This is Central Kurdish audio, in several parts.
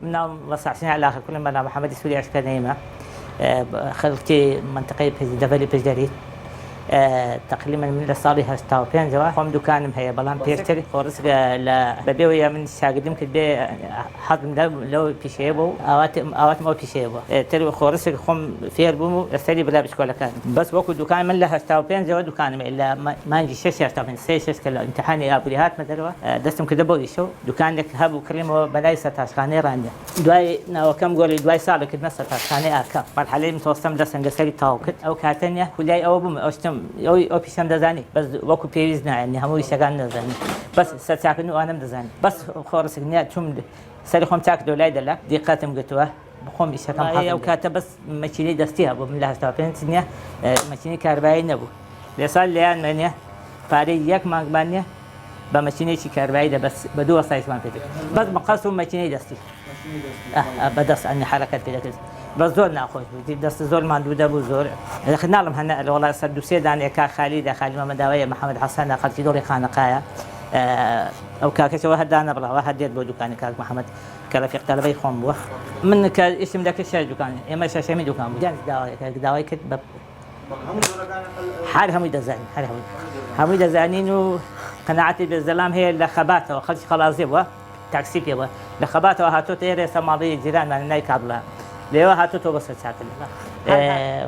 من ناوم وەستا حسێن عەلاقە کوڕی مەلا محەمەدی سوری ئەشکەنەیمە خەڵکی مەنتقەی دەڤەری پشدەری تەقریبا من لە ساڵی 85ەوە خۆم دوکانم هەیە بەڵام پێشتر خۆڕسک لە بەبێەوەیە من شاگردم کرد بێ حەزم لەو پیشەیە بوو ئاواتم ئاواتم ئەو پیشەیە بوو تر خۆڕسک خۆم فێر بووم و لەسەری بلا بچکۆلەکان بەس وەکو دوکان من لە 85ەوە دوکانم لە مانگی 6 85 سێ شەش کە لە ئیمتحانی ئابووری هاتمە دەرەوە دەستم کردە بەو ئیشە و دوکانێک هەبوو کڕیمەوە بەلای سەرتاشخانەی ڕانیە دوای ناوەکەم گۆڕی دوای ساڵێک کردمە سەرتاشخانەی ئاکام مەرحەلەی متوەستەم لە سەنگەسەری تەواو کرد ئەو کاتە نیە خولیای ئەوە بووم ئەو شتم ئەوی ئەو پیشەم دەزانی بەس وەکو پێویست نا یعنی هەموو ئیشەکان نەزانی بەس سەرچاکردن و ئەوانەم دەزانی بەس خۆڕسک نیە چوم سەری خۆم چاک کردەوە لای دەلا دیقەتم گرتووە خۆم ئیشەکەم حەزم ئەو کاتە بەس مەکینەی دەستی هەبوو من لە 85 نیە مەکینەی کاربایی نەبوو لە سال لێیان مەنیە پارەی یەک مانگمان نیە بە مەکینەیەکی کاربایی دە بەس بە دوو وەسایتمان پێ دەکرد بەس مقەس و مەکینەی دەستی بە دەست ئەنی حرەکەت پێ دەکرد بەس زۆر ناخۆش بوو دەست زۆر ماندوو دەبوو زۆر ناڵم هەنە لە وڵا سەر دوو سێ دانەیە کا خالیدە خالی مەمەداوەیە محەممەد حەسەنە خەڵکی دۆڵی خانەقایە ئەو کاکەشەوە هەر دانەبڕاوە هەر دێت بۆ دوکانی کاک محەممەد کە ڕەفیق تەلەبەی خۆم بووە من کە ئیشم دەکرد شەش دوکان ئێمە شەشەمی دوکان بوو گەنج داوای کرد بە هەر هەمووی دەزانین هەر هەمووی هەمووی دەزانین و قەناعەتی بێ زەلام هەیە لە خەباتەوە خەڵکی خەڵازێ بووە تاکسی پێ بووە لە خەباتەوە هاتۆتە ئێرە ئێستا ماڵی جیرانمان نای کابڵە لێوە هاتۆتەوە بەسەر چاکردن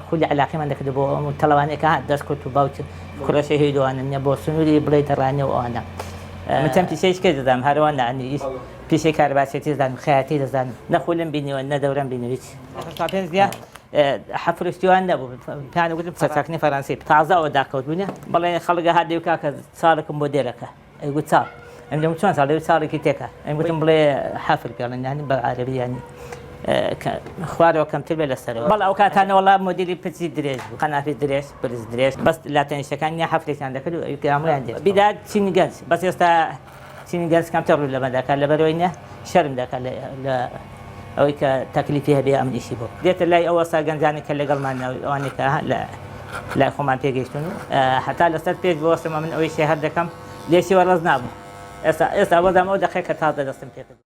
خولی علاقیمان دەکرد بۆ ئەم تەڵەوانێکە هات دەست کورت و باوک کوڕەشە هەیە دوانە نیە بۆ سنووری بڵێ دەڕانێ و ئەوانە من چەند پیشەیش کێ دەزانم هەروە نانی پیشەی کارباسێتی دەزانم خەیاتی دەزانم نە خولم بینیوە نە دەورەم بینیوە هیچ 85 نیە حەفرشتیوان نەبوو پێیان وتم سەرچاکنی فەرەنسی تازە ئەوە داکەوت بوونە بەڵێ خەڵک هات دەیو کاکە چاڵێکم بۆ دێرەکە ئەی گوت چاڵ ئەم دەم چۆن چاڵ دەیو چاڵێکی تێکە ئەم گوتم بڵێ حەفر پێڵێن یانی بە عەرەبی یانی خوارەوە کەمتر بێ لەسەرەوە بەڵێ ئەو کاتانە وەڵا مۆدیلی پرچی درێژ بوو قەنافی درێژ پرس درێژ بەس لاتەنیشتەکان نیە حەفرێکیان دەکرد و ئەوی هەموویان دێت بیدات چینی گەنج بەس ئێستا چینی گەنج کەمتر ڕوو لەمە دەکات لەبەرئەوەی نیە شەرم دەکات لە ئەوەی کە تەکلیفی هەبێ ئەمن ئیشی بۆ دێتە لای ئەو وەستا گەنجانی کە لەگەڵمان ئەوانەی کە لە لای خۆمان پێگەیشتون و هەتا لەسەر پێش بوەستم ئەمن ئەوەی شێ هەر دەکەم لێشیوە ڕەز نابوو ئێستا ئێستا وەزام ئەو دەقەیە کە تازە دەستم پێکرد.